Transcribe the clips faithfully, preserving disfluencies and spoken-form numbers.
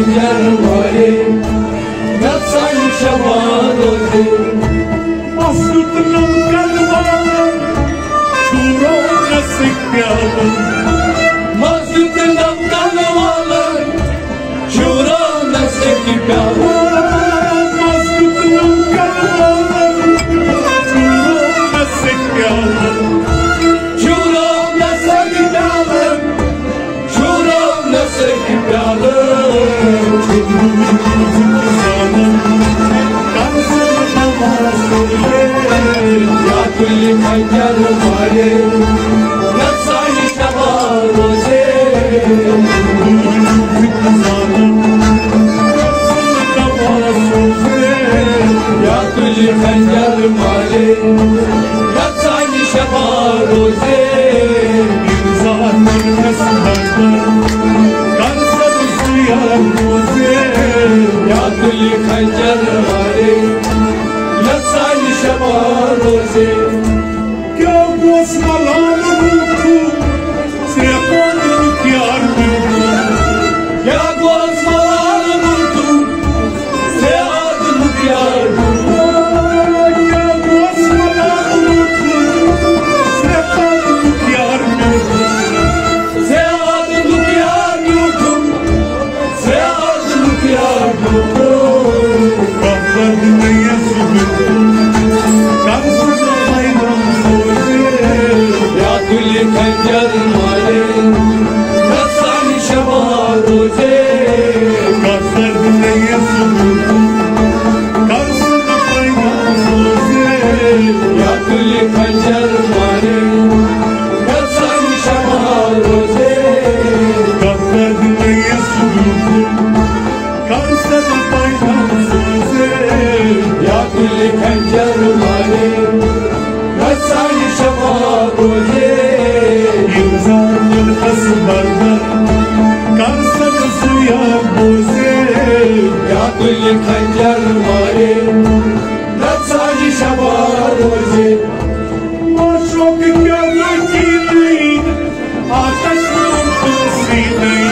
جرمارے، نژان شبان روزے۔ مسجد نم کلوالن، چورو نسک پیالن۔ مسجد نم کلوالن، چورو نسک پیالن۔ مسجد نم کلوالن، چورو نسک پیالن۔ چورو نسک پیالن۔ چورو نسک پیالن، یا تُلہِ خنجر مارے، نژان شبان روزے۔ یا تُلہِ خنجر مارے، نژان شبان روزے۔ انسان من قسمت کر سب سیاہ روزے۔ یا تُلہِ خنجر مارے، نژان شبان روزے۔ کیا گوس ملال روٹو، سے پوت یار روٹو۔ کیا گوس ملال روٹو، سے آد یار روٹو۔ کیا گوس ملال روٹو، سے پوت یار روٹو۔ سے آد یار روٹو۔ سے آز یار روٹو۔ کفر نہیں سبت، کر سبت میدان سوزے۔ یا تُلہِ خنجر مارے، نژان شبان روزے۔ کفر نہیں سبت، کر سبت میدان سوزے۔ یا تُلہِ خنجر مارے، نژان شبان روزے۔ کفر نہیں سبت، کر سبت میدان سوزے۔ یا تُلہِ خنجر مارے، نژان شبان روزے۔ انسان من قسمت کر سبت سیاہ روزے۔ یا تُلہِ خنجر مارے، نژان شبان روزے۔ معشوق کیا لڑکی نہیں، آتش میں برتم سینے۔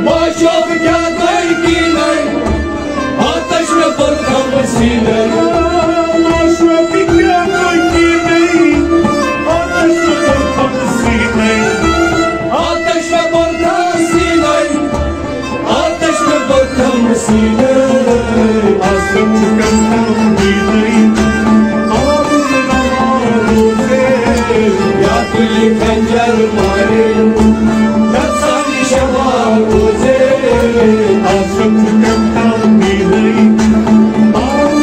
معشوق کیا لڑکی نہیں، آتش میں برتم سینے۔ معشوق کیا لڑکی نہیں، آتش میں برتم سینے۔ آتش میں برتم سینے۔ آتش میں برتم سینے۔ آسم کم کم دیدئی، آب روزے۔ یا تُلہِ خنجر مارے، نژان شبان روزے۔ آسم کم کم دیدئی، آب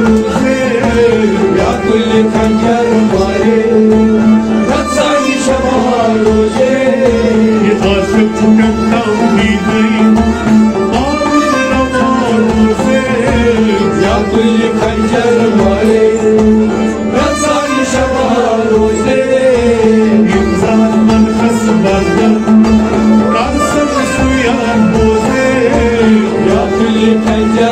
روزے۔ یا تُلہِ خنجر مارے، نژان شبان روزے۔ یہ عاشق کم کم دیدئی، آب روزے۔ یا تُلہِ خنجر مارے، نژان شبان روزے۔ انسان من خس بردن، کر سب سیاہ روزے۔ یا تُلہِ خنجر